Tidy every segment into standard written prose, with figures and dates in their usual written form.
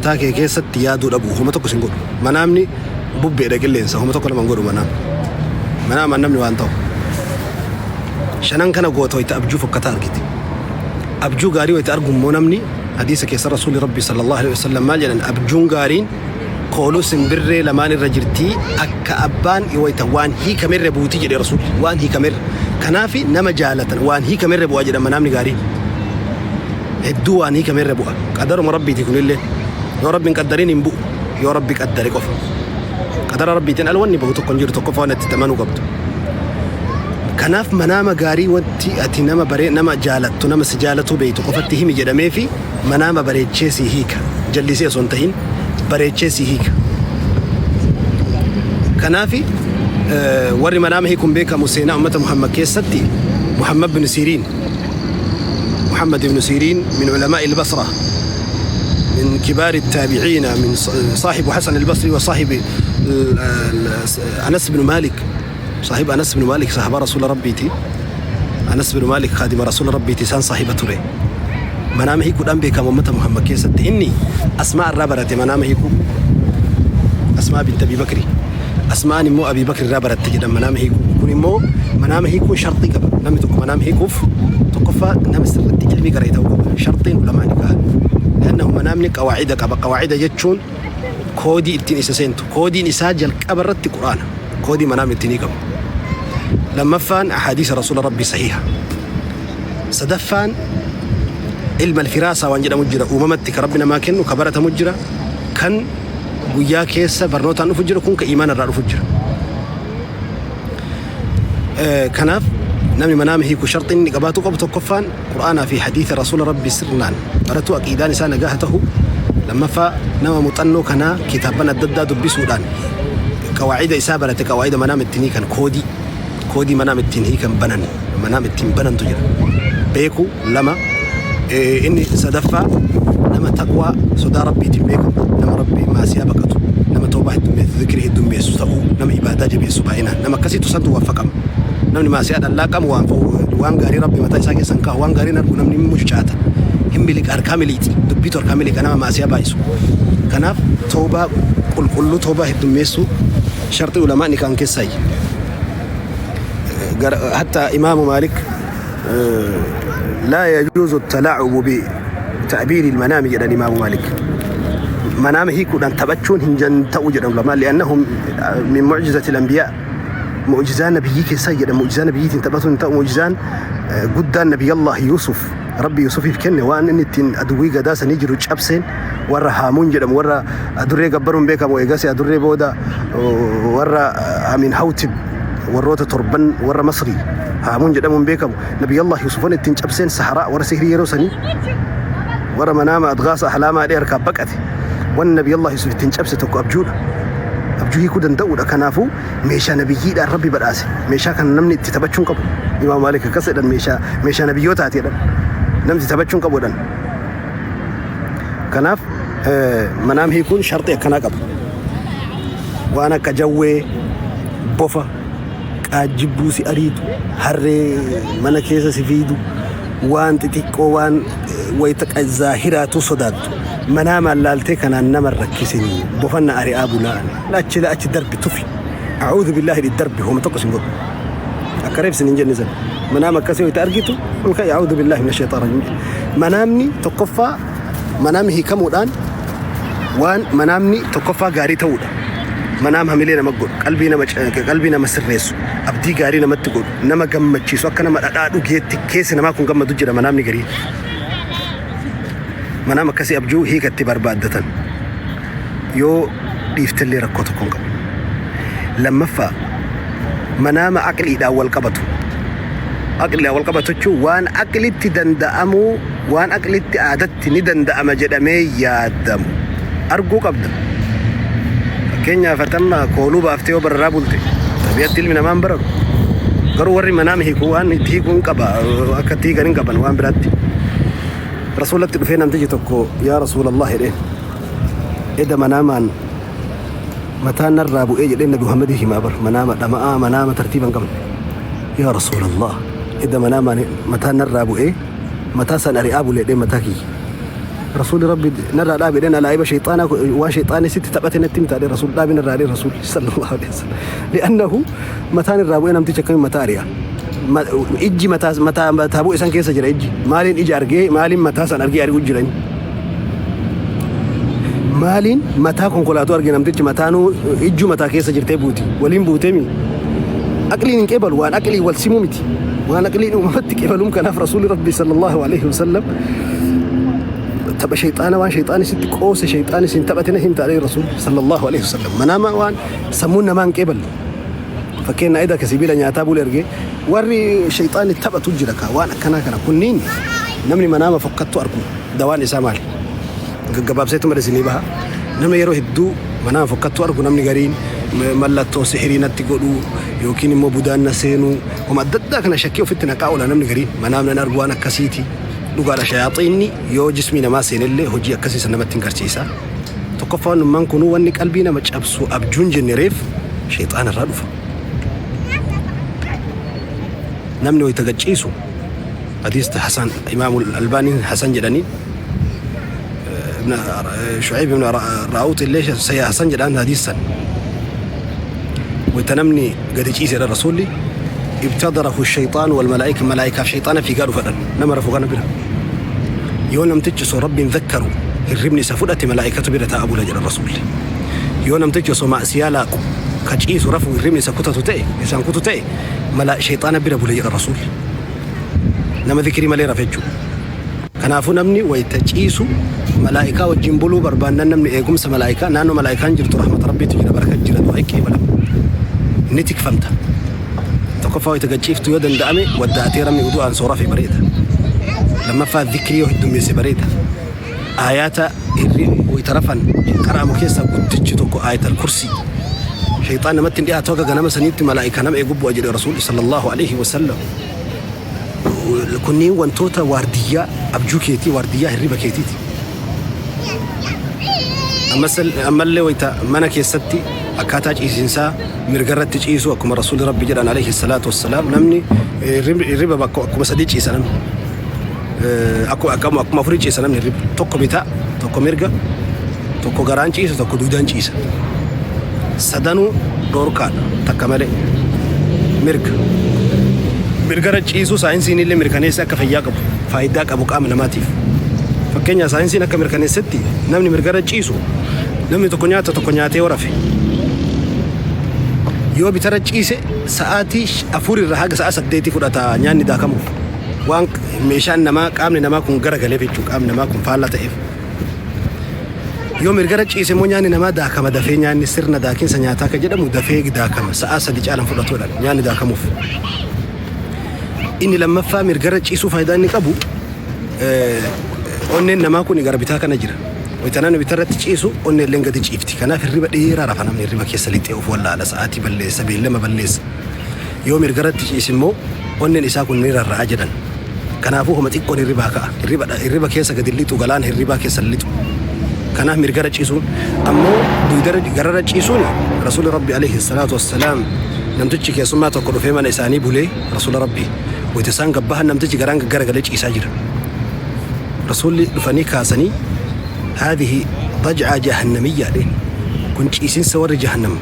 Mataa kee keessatti yaaduu dhabu homa tokko sin godhu. Manaamni bubbeedha, qilleensa, homa tokko nama hin godhu manaam. Manaamaan namni waan ta'u. Shanan kana goota wayita abjuu fokkataa argite. Abjuu gaarii wayita argu immoo namni hadiisa keessa Rasuulli Rabbi sallallahu alaihi wasallam maal jedhan? Abjuun gaariin kooluu simbirree lamaan irra jirtii, akka abbaan wayita waan hiikamerra buutii jedhe Rasuulli, waan hiikamerra. Kanaaf nama jaalatan waan hiikamerra bu'aa jedhan. Manaamni gaariin hedduu waan hiikamerra bu'a. Qadaruma Rabbiiti kunillee. Yoo Rabbiin qaddariin hin bu'u, yoo Rabbi qaddare qofa. Qadara Rabbiitiin ala wanni bahu tokko hin jiru. Tokkoffaa waan itti amanuu qabdu. Kanaaf manaama gaarii wanti ati nama baree, nama jaalattu, nama si jaalatuu beektu qofatti himi jedhamee fi manaama bareechee si hiika. Jallisee osoo hin tahin bareechee si hiika. Kanaaf warri manaama hiikuun beekamu seenaa ummata Muhammad keessatti Muhammad bin Siriin, Muhammad ibn Siriin من علماء البصرة، من كبار التابعين، من صاحب حسن البصري وصاحب أنس بن مالك، صاحب أنس بن مالك، صاحب رسول ربيتي أنس بن مالك، خادم رسول ربيتي، سان صاحب ture. Manaama hiikuudhaan beekama ummata Muhammad keessatti. Inni Asmaa irraa barate manaama hiikuu, Asmaa bint Abi Bakri. Asmaan immoo Abi Bakri irraa baratte jedhan manaama hiikuu. Kun immoo manaama hiikuun sharxii qaba. Namni tokko manaama hiikuuf tokkoffaa nama sirriitti ilmii qaree ta'uu qaba. Sharxiin ulamaa ni kaa'an. لأنه manaamni qawaacida qaba. Qawaacida jechuun koodii ittiin isa seentu. Koodiin isaa jalqaba irratti Quraana. Koodii manaamni ittiin hiikamu. Lammaffaan hadiisa Rasuula Rabbii sahiha. Sadaffaan ilma alfiraasaa waan jedhamu jira. Uumamatti ka Rabbi namaa kennu, ka baratamu jira, kan guyyaa keessa barnootaan dhufu jira, kun ka imaana irraa dhufu jira. Kanaaf namni manaama hiiku sharxiin inni qabaatu qabu tokkoffaan Qur'aanaa fi hadiisa Rasuula Rabbii sirnaan baratu, aqiidaan isaa nagaa haa ta'u. Lammaffaa nama muuxannoo kanaa kitaabban adda addaa dubbisuudhaan qawaacida isaa barate, qawaacida manaama ittiin hiikan, koodii manaama ittiin hiikan banan, manaama ittiin banantu jira. Beeku lama. Inni sadaffaa nama taqwaa, sodaa Rabbiitiin beekamu, nama Rabbii maasiyaa baqatu, nama toobaa heddummeessu, zikrii heddummeessu ta'uu, nama ibaadaa jabeessu baay'inaan, nama akkasiitu santu waffaqama. Namni maasiyaa dhallaaqamu waan gaarii Rabbi mataa isaa keessan kaa'u waan gaariin argu, namni hin mucucaata, hin miliqa, harkaa miliixi, dubbiitu harkaa miliqa nama maasiyaa baay'isu. Kanaaf toobaa qulqulluu, toobaa heddummeessuu sharxii ulamaa ni kaan keessaayi. حتى إمام مالك لا يجوز التلاعب بتعبير المنام jedhan Imaamu Maalik. Manaama hiikuudhaan taphachuun hin ta'u jedhan ulamaa. لأنهم من معجزة الأنبياء, mu'jizaa nabiyyii keessaa jedhan. Mu'jizaa nabiyyiitiin taphatuun hin ta'u. Mu'jizaan guddaan Nabiyallah Yuusuf Rabbi Yuusufiif kenne, waan inni ittiin aduwwii gadaa sanii jiru cabseen, warra Haamuun jedhamu, warra adurree gabbaruun beekamu, eegas adurree booda warra Amin Hawtib, warroota torban warra Masrii Haamuun jedhamuun beekamu, Nabiyallah Yuusufan ittiin cabseen saharaa warra sihirii yeroo sanii, warra manaama adgaasa ahlaamaa dhee harkaa baqate, wanni Nabiyallah Yuusuf ittiin cabse tokko abjuudha. Abjuu hiikuu danda'uudha. Kanaafuu meeshaa nabiyyiidhaan Rabbi badhaase, meeshaa kana namni itti taphachuu hin qabu. Imaam Maalik akkas jedhan, meeshaa nabiyyootaati jedhan, namni itti taphachuu hin qabu jedhan. Kanaaf manaam hiikuun sharxii akkanaa qaba. Waan akka jawwee, bofa, qaajjibbuu si ariitu, harree mana keessa si fiidu, waan xixiqqoo, waan wayita zaahiraatu sodaattu manaamaan laaltee kanaan nama rakkisinii, bofanna ari'aa bulaan achi achi darbi, tufi, أعوذ بالله darbi, homa tokko sin godhu. Akka reebsin hin jenne sana manaama akkasii wayita argitu ol ka'i, أعوذ بالله من الشيطان الرجيم. Manaamni tokkoffaa manaamni hiikamuudhaan waan manaamni tokkoffaa gaarii ta'uudha. Manaam hamilee nama godhu, qalbii nama sirreessu, abdii gaarii namatti godhu, nama gammachiisu, akka nama dhadhaa dhugeetti keessi namaa kun gammadu jira manaamni garii. Manaam akkasii abjuu hiikatti barbaaddatan yoo dhiiftellee rakkoo tokko hin qabu. Lammaffaa manaama aqliidhaan wal qabatu. Aqliidhaan wal qabatu jechuun waan aqlitti danda'amuu, waan aqlitti aadatti ni danda'ama jedhamee yaadamu arguu qabda. Fakkeenyaaf atamma kooluu baaftee yoo bararaa bulte, xabi'atti ilmi namaa hin bararu. Garuu warri manaama hiiku waan itti hiikuu hin qaba, akka itti hiikan hin qaban waan biraatti. Rasuulatti dhufee namtichi tokko, "Yaa Rasuulallah," jedheen, "eda manaamaan mataan narraa bu'ee," jedheen. Nabi Muhammadii himaa bar manaama dhama'aa, manaama tartiiba hin qabne. "Yaa Rasuulallah, eda manaamaan mataan narraa bu'ee, mataa san ari'aa bule," jedheen, "mataa kiyya." Rasuulli Rabbi narraa dhaabi jedheen alaa'iba shayxaanaa waan shayxaanni sitti taphate natti himtaa jedheen Rasuul dhaabi narraa jedheen Rasuulli sallallahu alaihi wasallam. Li'annahu mataan irraa bu'ee namtichi akkamiin mataa ari'a. Ijji mataa mataa mataa bu'e san keessa jira ijji. Maaliin ija argee maaliin mataa san argee ari'u jira inni. Maaliin mataa konkolaatu arge namtichi mataanuu ijju mataa keessa jirtee buuti. Waliin buutee mi? Aqliin hin qeebalu waan aqliin wal simuu miti. Waan aqliin uumamatti qeebaluun kanaaf Rasuulli Rabbi sallallahu alaihi wasallam tapha shayxaana waan shayxaani sitti qoose shayxaani sin taphatina hin taane Rasuulli sallallahu alaihi wasallam. Manaama waan sammuun namaa hin qeeballe. Fakkeenya ida ka sibiila nyaataa bule argee warri shayxaani taphatu jira ka waan akkanaa kana kunniin namni manaama fokkattu argu dawaan isaa maali? Gaggabaabseetuma isinii baha. Namni yeroo hedduu manaama fokkattu argu namni gariin mallattoo sihirii natti godhuu yookiin immoo budaan na seenuu homa adda addaa kana shakkii ofitti naqaa oola namni gariin manaamni nan argu waan akkasiiti. Dhugaadha shayaaxiinni yoo jismii namaa seenellee hojii akkasii san namatti hin garsiisa. Tokkoffaa wannummaan kunuu wanni qalbii nama cabsu abjuun jenne reef shayxaana irraa dhufa. Namni wayita gad ciisu hadiista Hasan Imaam Albaaniin Hasan jedhanii Shu'ayb ibn Raa'uut illee Hasan jedhaan hadiis san. Wayita namni gadi ciisedha Rasuulli ibtadarahu shayxaan wal malaa'ika malaa'ikaaf shayxaana fiigaa dhufadhan nama rafu kana bira. Yoo namtichi osoo Rabbiin zakkaru hirribni isa fudhate malaa'ikatu bira taa'a bula jedha Rasuulli. Yoo namtichi osoo ma'siyaa laaqu ka ciisu rafu hirribni isa kutatu ta'e isaan kutu ta'e mala shayxaana bira bula jedha Rasuulli. Nama zikrii malee rafe jechuudha. Kanaafuu namni wayita ciisu malaa'ikaa wajjin buluu barbaannan namni eegumsa malaa'ikaa naannoo malaa'ikaan jirtu rahmata Rabbiitu jira baraka jira du'aa qeebalama. Ni tikfamta. Tokkoffaa wayita gad ciiftu yoo danda'ame wadda'atee ramni udu'aan soo rafe bareeda. Lammaffaa zikrii yoo heddummeesse bareeda. Aayaata hirri wayita rafan qara'amu keessaa guddichi tokko aayatal kursii. Shayxaan namatti hin dhiyaatu haga ganama saniitti malaa'ikaa nama eegu bu'a jedhe Rasuulli sallallahu alaihi wasallam. Kunniin wantoota waardiyyaa abjuu keetii waardiyyaa hirriba keetiiti. Ammallee wayita mana keessatti akkaataa ciisinsaa mirga irratti ciisuu akkuma Rasuulli Rabbi jedhan alayhi salaatu wassalaam namni hirriba bakka akkuma sadii ciisa namni. Akkuma afurii ciisa namni hirriba. Tokko bitaa, tokko mirga, tokko garaan ciisa, tokko duudaan ciisa. Sadanuu dhoorkaadha takka malee. Mirga. Mirgara ciisuu saayinsiin illee mirkaneesse akka fayyaa qabu, faayidaa qabu qaama namaatiif. Fakkeenya saayinsiin akka mirkaneessetti namni mirgara ciisu namni tokko nyaata tokko nyaatee yoo rafe yoo bitara ciise sa'aatii 4 irraa haga sa'a 8 fudhata nyaanni daakamuuf. Waan meeshaan namaa qaamni namaa kun garagaleef jechuudha qaamni namaa kun faallaa ta'eef. Yoo mirgara ciise immoo nyaanni namaa daakama dafee nyaanni sirna daakinsa nyaataa kan jedhamu dafee daakama sa'aa 3 caalan fudhatuudha nyaanni daakamuuf. Inni lammaffaa mirgara ciisuu faayidaa inni qabu onneen namaa kun gara bitaa kana jira. Wayita namni bitarratti ciisu onneen illee gadi ciifti. Kanaaf hirriba dheeraa rafa namni hirriba keessa lixee of wallaala sa'aatii balleessa beellama balleessa. Yoo mirgaratti ciise immoo onneen isaa kun ni rarra'a jedhan. Kanaafuu homa xiqqoon hirribaa ka'a. Hirriba, hirriba keessa gadi lixu galaana hirribaa keessa lixu. Kanaaf mirgara ciisuun ammoo duydara gararra ciisuun Rasuulli Rabbi alayhi salaatu wassalaam namtichi keessummaa tokko dhufee mana isaanii bulee Rasuula Rabbi wayita isaan gabbahan namtichi garaan garagalee ciisaa jira. Rasuulli dhufanii kaasanii haadhihi daj'aa jahannamiyyaa dheen kun ciisinsa warri jahannam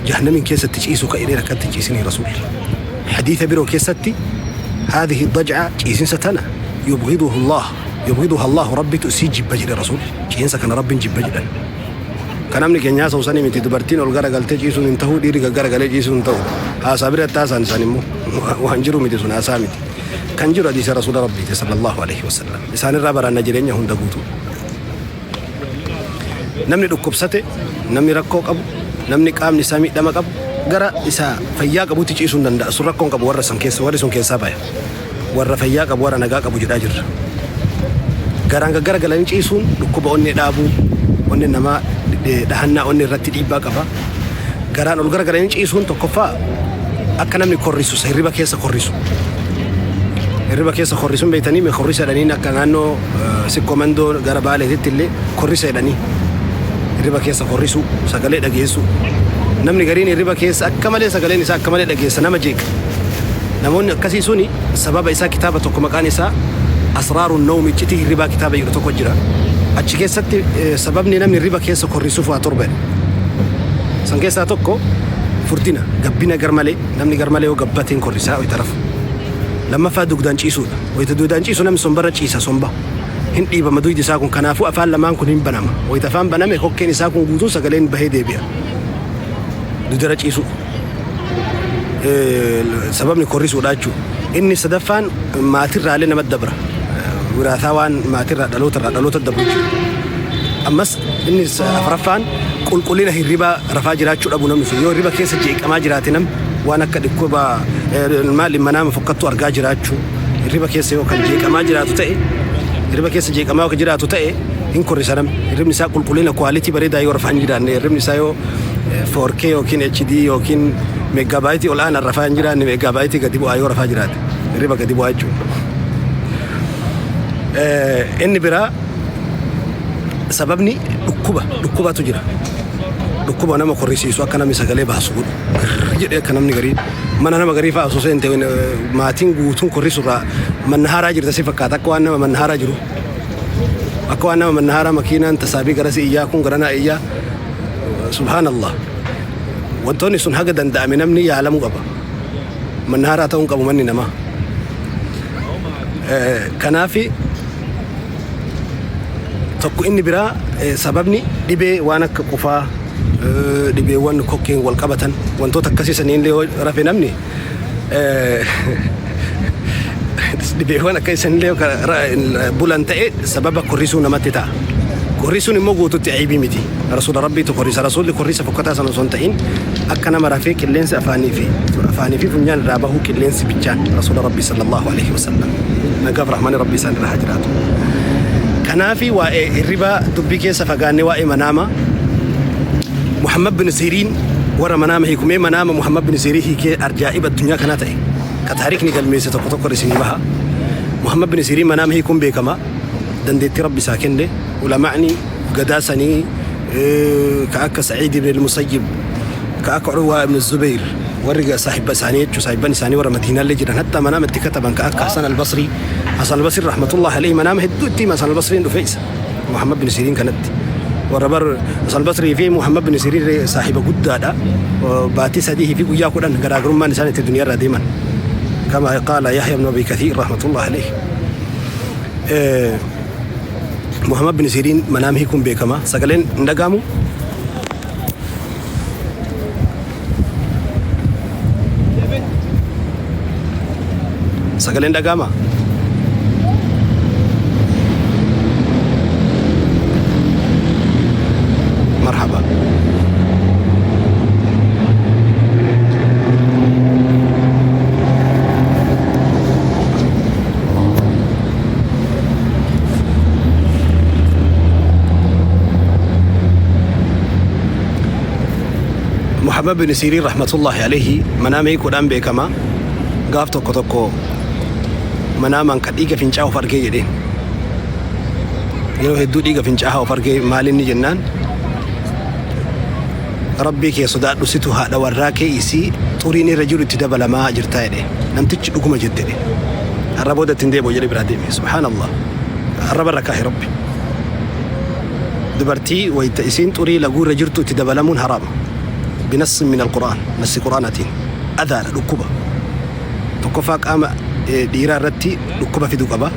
jahannamiin keessatti ciisu ka jedheen akkatti ciisinii Rasuulli. Hadiisa biroo keessatti haadhihi daj'aa ciisinsa tana yubghiduhu Allah yubghiduha Allah Rabbitu isii jibba jedhe Rasuulli ciisinsa kana Rabbiin jibba jedhan. Kan namni keenya haasa'u sanii miti dubartiin ol garagaltee ciisuun hin ta'u dhiirri gaggaragalee ciisuun hin ta'u haasaa biratti haasaan isaan immoo waan jiru miti sun haasaa miti. Kan jiru hadiisa Rasuula Rabbiiti sallallahu alaihi wasallam. Isaanirraa baranna jireenya hunda guutuu. Namni dhukkubsate, namni rakkoo qabu, namni qaamni isaa miidhama qabu gara isa fayyaa qabutti ciisuu hin danda'a. Sun rakkoon qabu warra san keessa warri sun keessaa baya. Warra fayyaa qabu warra nagaa qabu jedhaa jirra. Garaan gaggara galanii ciisuun dhukkuba onnee dhaabuu, onneen namaa dhahannaa onnee irratti dhiibbaa qaba. Garaan ol garagalanii ciisuun tokkoffaa akka namni korrisu hirriba keessa korrisu. Hirriba keessa korrisuun beektanii mee korrisa jedhaniin akka naannoo Sikkoo Mandoo gara Baaleetitti illee korrisa jedhanii hirriba keessa korrisuu sagalee dhageessuu. Namni gariin hirriba keessa akka malee sagaleen isaa akka malee dhageessa nama jeeqa. Namoonni akkasii suni sababa isaa kitaaba tokko maqaan isaa Asraaru Nawm Iccitii Hirribaa kitaaba jedhu tokko jira. Achi keessatti sababni namni hirriba keessa korrisuuf waa torba jedha. San keessaa tokko furdina, gabbina garmalee, namni garmalee yoo gabbate hin korrisaa wayita rafu. Lammaffaa dugdaan ciisuudha. Wayita dugdaan ciisu namni sombarra ciisa somba. Hin dhiibama dugdi isaa kun kanaafuu afaan lamaan kun hin banama. Wayita afaan baname kokkeen isaa kun guutuun sagaleen bahee deebi'a. Dugdarra ciisuu. Sababni korrisuudha jechuudha. Inni sadaffaan maatirraallee namatti dabra. Wiraataa waan maatirraa dhalootarraa dhaloota dabru jechuudha. Ammas inni afraffaan qulqullina hirribaa rafaa jiraachuu dhabu namni sun yoo hirriba keessa jeeqamaa jiraate namni waan akka dhukkuba maali manaama fokkattuu argaa jiraachuu hirriba keessa yoo kan jeeqamaa jiraatu ta'e hirriba keessa jeeqamaa yoo jiraatu ta'e hin korrisa namni hirribni isaa qulqullina quality bareedaa yoo rafaa hin jiraanne hirribni isaa yoo 4K yookiin HD yookiin meeggaabaaytii ol aanaan rafaa hin jiraanne meeggaabaaytii gadi bu'aa yoo rafaa jiraate hirriba gadi bu'aa jechuudha. Inni biraa sababni dhukkuba dhukkubatu jira. Dhukkuba nama korrisiisu akka namni sagalee baasu godhu Girr jedhee akka namni garii mana nama garii fa'aa osoo seente maatiin guutuun korrisu irraa manna haaraa jirta si fakkaata akka waan nama manna haaraa jiru. Akka waan nama manna haaraa makiinaan tasaabii garasi iyyaa kun garanaa iyyaa Subhaanallah. Wantoonni sun haga danda'ame namni yaalamuu qaba. Manna haaraa ta'uu hin qabu manni namaa. Kanaaf tokko inni biraa sababni dhibee waan akka qufaa dhibeewwan kokkeen wal qabatan wantoota akkasii saniin illee yoo rafe namni Dhibeewwan akka isinillee bulan ta'e sababa korrisuu namatti ta'a. Korrisuun immoo guututti aybii miti. Rasuula Rabbiitu korrisa. Rasuulli korrisa fokkataa sana osoo hin ta'in akka nama rafee qilleensi afaanii fi afaanii fi funyaan irraa bahuu qilleensi bichaan Rasuula Rabbii sallallahu alaihi wasallam. Nagaaf rahmanni Rabbii isaan irra haa jiraatu. Kanaafi waa'ee hirribaa dubbii keessa fagaannee waa'ee manaamaa Muhammad bin Siriin warra manaama hiiku mee manaama Muhammad bin Sirii hiikee arjaa'iba addunyaa kanaa ta'e ka taariikni galmeesse tokko tokko isinii baha. Muhammad bin Siriin manaama hiikuun beekama. Dandeettii Rabbi isaa kenne ulama'ni gadaa sanii ka akka Sa'iid ibn al-Musayyib ka akka Urwaa ibn Zubayr warri saahibba isaanii jechuun saahibban isaanii warra Madiinaallee jiran hatta manaama itti kataban ka akka Hasan al-Basrii Hasan al-Basrii rahmatullahi alayhi manaama hedduu itti hima Hasan al-Basriin dhufe isa. Muhammad bin Siriin kanatti. Warra bar Hasan Basrii fi Muhammad bin Siriin saahiba guddaadha. Baatii 3 fi guyyaa 10 garaagarummaan isaan itti duniyaa irraa deeman. Kama qaala Yahya ibn Abi Kathiir rahmatullah alayhi. Muhammad bin Siriin manaam hiikuun beekama. Sagaleen hin dhaga'amu. Sagaleen dhaga'ama? Marhaba. Muhammad bin Siiriin rahmatullahi alayhi manaama hiikuudhaan beekama. Gaaf tokko tokko manaamaan ka dhiiga fincaa'u of argee jedheen. Yeroo hedduu dhiiga fincaa'aa of argee maalinni jennaan Rabbii kee sodaadhu situ haadha warraa kee isii xuriin irra jiru itti dabalamaa jirtaa jedhe. Namtichi dhuguma jette jedhe. Har'a booda ittiin deebi'u jedhe biraa deeme. Subhaanallah. Arraba irra kaahe Rabbi. Dubartii wayta isiin xurii laguu irra jirtu itti dabalamuun haraama. Binassin min alqur'aan. Nassi qur'aanaatiin. Adhaadha dhukkuba. Tokkoffaa qaama dhiiraa irratti dhukkuba fidu qaba.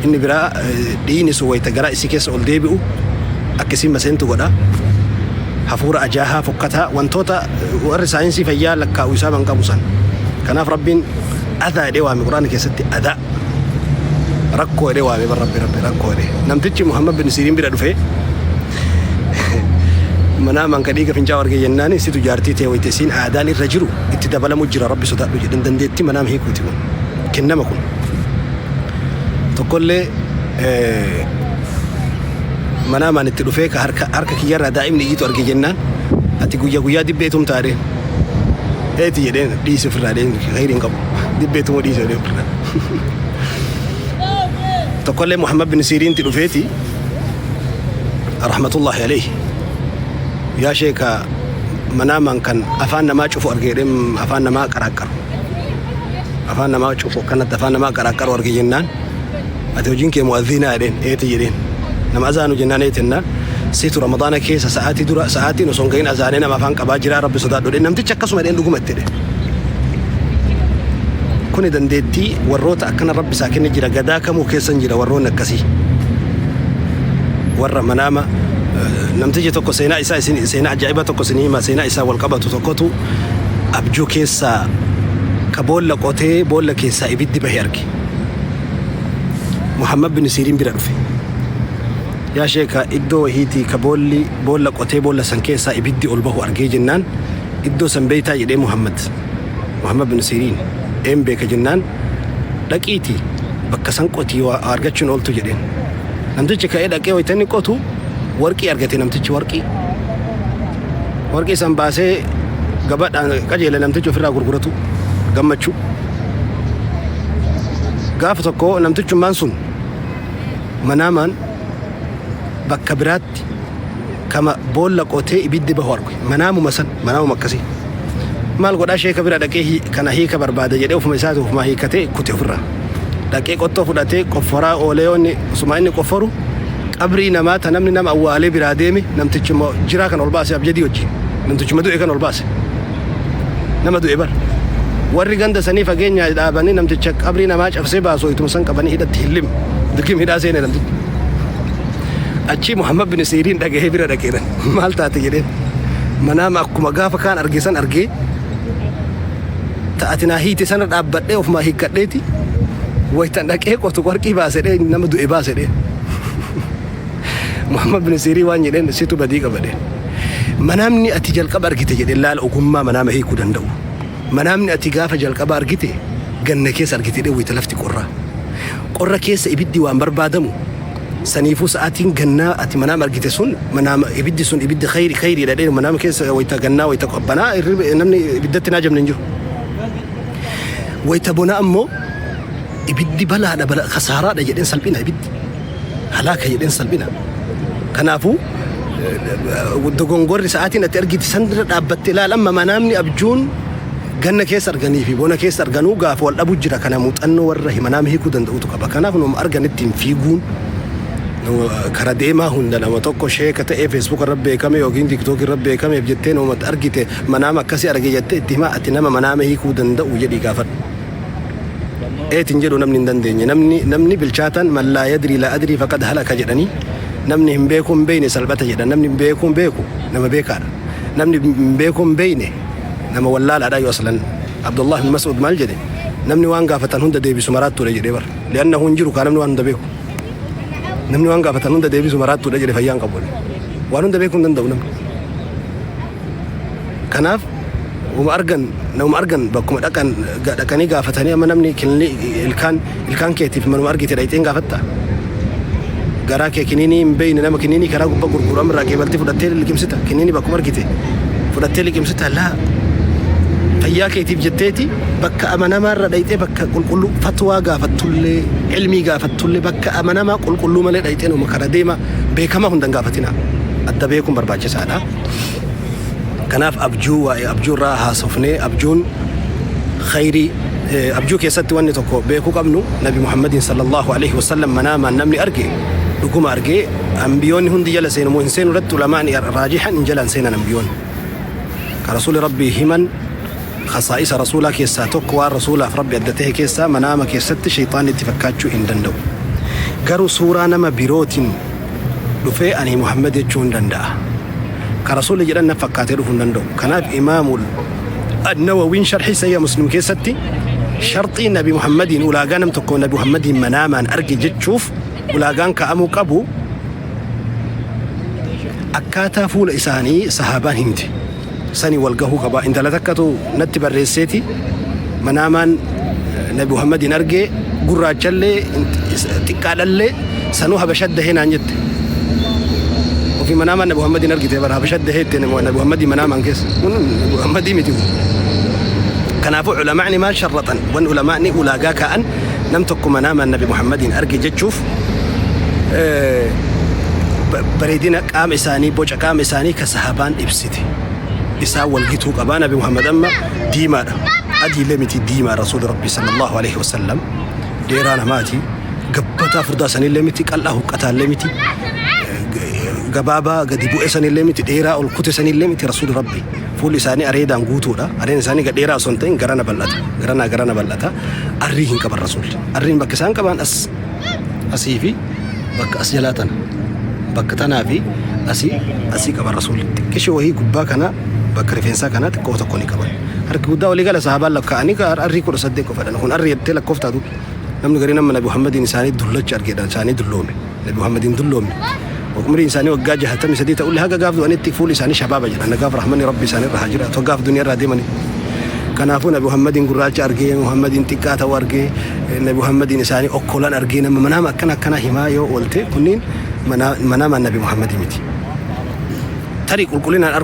Inni biraa dhiigni sun wayta garaa isii keessa ol deebi'u akka isiin maseentu godha. Hafuura ajaahaa fokkataa wantoota warri saayinsii fayyaa lakkaa'u isaa ban qabu san. Kanaaf Rabbiin adhaa jedhee waame Qur'aana keessatti adhaa. Rakkoo jedhee waame bar Rabbi Rabbi rakkoo jedhee. Namtichi Muhammad bin Siiriin bira dhufee manaamaan ka dhiiga fincaa'u arge jennaan situ jaartii tee wayita isiin aadaan irra jiru itti dabalamu jira Rabbi sodaadhu jedhan dandeettii manaama hiikuuti kun kennama kun. Tokkollee manaamaan itti dhufee ka harka harka kiyyarraa daa'imni iyyitu arge jennaan ati guyya guyyaa dibbee tumtaa jedheen. Eeti jedheen dhiisi ofirraa jedheen khayrii hin qabu. Dibbee tumuu dhiisi jedheen ofirraa. Tokkollee Muhammad bin Siiriinti dhufeeti rahmatullahi alayhi. Yaa sheeka manaamaan kan afaan namaa cufu arge jedheen afaan namaa qaraaqqaru. Afaan namaa cufu akkanatti afaan namaa qaraaqqaru arge jennaan Ati hojiin kee mu'adhiinaa jedheen eeti jedheen. Nama azaanu jennaan eetennaan siitu Ramadaana keessa sa'aatii dura sa'aatiin osoo hin gahin azaanee nama afaan qabaa jiraa Rabbi sodaadhu jedheen. Namtichi akkasuma jedheen dhuguma itti jedhe. Kuni dandeettii warroota akkana Rabbi isaa kenne jira gadaa kamuu keessa hin jira warroonni akkasii. Warra manaama namtichi tokko seenaa isaa isin seenaa ajaa'ibaa tokko isin hima seenaa isaa wal qabatu tokkotu abjuu keessaa ka boolla qotee boolla keessaa ibiddi bahe arge. Muhammad bin Siiriin bira dhufe. Yaa sheeka iddoo wahiitii ka boolli boolla qotee boolla san keessaa ibiddi ol bahu argee jennaan iddoo san beeytaa jedhee Muhammad. Muhammad bin Siiriin een beeka jennaan dhaqiitii bakka san qotii waa argachuun ooltu jedheen. Namtichi ka'ee dhaqee wayita inni qotu warqii argate namtichi warqii. Warqii san baasee gabadhaan qajeele namtichi ofirraa gurguratu gammachuu. Gaafa tokko namtichummaan sun manaamaan bakka biraatti kama boolla qotee ibiddi bahu arge. Manaamuma san manaamuma akkasii. Maal godhaa sheeka bira dhaqee kana hiika barbaada jedhee ofuma isaati ofuma hiikatee kute ofirraa. Dhaqee qottoo fudhatee qofforaa oolee yoo inni osuma inni qofforu qabrii namaa ta namni nama awwaalee biraa deeme namtichuma jiraa kan ol baase abjadii wajjin namtichuma du'e kan ol baase. Nama du'e bar. Warri ganda sanii fageenya dhaabanii namticha qabrii namaa cabsee baasu ituma san qabanii hidhatti hillim. Dirqim hidhaa seene namtichi. Achii Muhammad bin Siiriin dhagahee bira dhaqeera. Maal taate jedheen. Manaama akkuma gaafa kaan arge san argee ta ati naa hiite sana dhaabbadhee ofumaa hiikkadheeti waytan dhaqee qotu warqii baasedhee nama du'e baasedhee. Muhammad bin Siirii waan jedheen situ badii qaba jedheen. Manaamni ati jalqaba argite jedheen laala ogummaa manaama hiikuu danda'u. Manaamni ati gaafa jalqaba argite ganna keessa argite jedhee wayita lafti qorraa. Qorra keessa ibiddi waan barbaadamu saniifuu sa'aatiin gannaa ati manaama argite sun manaama ibiddi sun ibiddi khayri khayriidha jedhee manaama keessa wayita gannaa wayita qabbanaa namni ibiddatti naa jamne hin jiru. Wayita bonaa ammoo ibiddi balaadha bala kasaaraadha jedheen salphina ibiddi. Halaaka jedheen salphina. Kanaafuu dogongorri sa'aatiin ati argite sanirra dhaabbatte ilaal amma manaamni abjuun ganna keessa arganii fi bona keessa arganuu gaafa wal dhabu jira kana muuxannoo warra manaama hiikuu danda'utu qaba. Kanaaf nama arganitti hin fiiguun kara deemaa hunda nama tokko sheeka ta'ee Facebook irra beekame yookiin TikTok irra beekameef jettee nama argite manaama akkasii arge jettee itti himaa ati nama manaama hiikuu danda'u jedhii gaafadhu. Eetin jedhu namni hin dandeenye. Namni namni bilchaataan man laa yadrii laa adrii faqad halaka jedhanii namni hin beekuu hin beekne salphata jedhan. Namni hin beekuu hin beeku nama beekaadha. Namni hin beekuu hin beekne nama wallaalaadha yoo aslan. Abdullah bin Mas'ud maal jedhe? Namni waan gaafatan hunda deebisu maraattuudha jedhee bara. Li'annahu hin jiru kaa namni waan hunda beeku. Namni waan gaafatan hunda deebisu maraattuudha jedhe fayyaan qabu. Waan hunda beekuu hin danda'u namni. Kanaaf uma argan nama argan bakkuma dhaqan dhaqanii gaafatanii amma namni ilkaan ilkaan keetiif manuma argite dhaqxeen gaafatta. Garaa kee kiniinii hin beeyne nama kiniinii karaa gubbaa gurguramu irraa qeebaltee fudhattee liqimsita. Kiniinii bakkuma argite fudhattee liqimsita laa fayyaa keetiif jetteeti bakka amanamaa irra dhaqxee bakka qulqulluu fatwaa gaafattullee ilmii gaafattullee bakka amanamaa qulqulluu malee dhaqxee nama karaa deema beekamaa hunda hin gaafatina. Adda beekuun barbaachisaadha. Kanaaf abjuu waa'ee abjuu irraa haasofnee abjuun khayrii abjuu keessatti wanni tokko beekuu qabnu Nabi Muhammadiin sallallahu alaihi wasallam manaamaan namni arge dhuguma argee ambiyoonni hundi jala seenu moo hin seenu irratti ulamaan raajihan hin jalaan seenan ambiyoonni. Ka rasuuli rabbii himan khasaa'isa rasuulaa keessaa tokko waan rasuulaaf rabbi adda ta'e keessaa manaama keessatti shayxaanni itti fakkaachuu hin danda'u. Garuu suuraa nama birootiin dhufee ani Muhammad jechuu hin danda'a. Ka rasuulli jedhan na fakkaatee dhufuu hin danda'u. Kanaaf imaamul An-Nawawiin sharhii Sahih Muslim keessatti sharxii Nabi Muhammadiin ulaagaa nam tokko Nabi Muhammadiin manaamaan arge jechuuf ulaagaan kaa'amuu qabu akkaataa fuula isaanii sahaabaan himte sanii wal gahuu qaba. Intala takkatu natti barreesseeti manaamaan Nabi Muhammadiin argee gurraachallee xiqqaadhallee sanuu Habashat dahee naan jette. Ofii manaamaan Nabi Muhammadiin argite bara Habashat dahee itti Nabi Muhammadii manaamaan keessa. Kun Nabi Muhammadii miti kun. Kanaafuu ulamaa'ni maal sharraxan? Wan ulamaa'ni ulaagaa kaa'an nam tokko manaamaan Nabi Muhammadiin arge jechuuf bareedina qaama isaanii boca qaama isaanii ka sahabaan ibsite isaan wal gituu qabaa. Nabi Muhammad amma diimaadha. Adiilee miti diimaa rasuuli rabbi sallallahu alaihi wasallam dheeraa namaati gabbata. Mataa furdaa sanillee miti, qal'aa huqqataallee miti, gabaabaa gadi bu'e sanillee miti, dheeraa ol kute sanillee miti. Rasuuli Rabbi fuulli isaanii areedaan guutuudha. Areedni isaanii gad dheeraa osoo hin ta'in garana bal'ata, garanaa garana bal'ata. Arrii hin qaban Rasuulli. Arriin bakka isaan qaban as asii fi bakka as jalaa tana, bakka tanaa fi asii asii qaban Rasuulli. Xiqqishoo wahii gubbaa kana, bakka rifeensaa kana xiqqoo tokko ni qaban. Harki guddaa walii gala sahabaan lakkaa'anii arrii 18 qofa. Kun arrii jettee lakkooftaa duuba. Namni garii nama Nabi Muhammadiin isaanii dullacha argeedhaan isaanii dulloome. Nabi Muhammadiin dulloomne. Umriin isaanii waggaa 63 ta'ullee, haga gaaf du'anitti fuulli isaanii shabaaba jedha. Nagaaf rahmanni Rabbi isaanii irra haa jiraatu. Gaaf duniyaa irraa deemanii. Kanaafuu Nabi Muhammadiin gurraacha argee, Muhammadiin xiqqaa ta'uu argee, Nabi Muhammadiin isaanii okkolan argee, nama manaama akkana akkana himaa yoo oolte, kunniin manaama Nabi Muhammadii miti. Tarii qulqullinaan argu.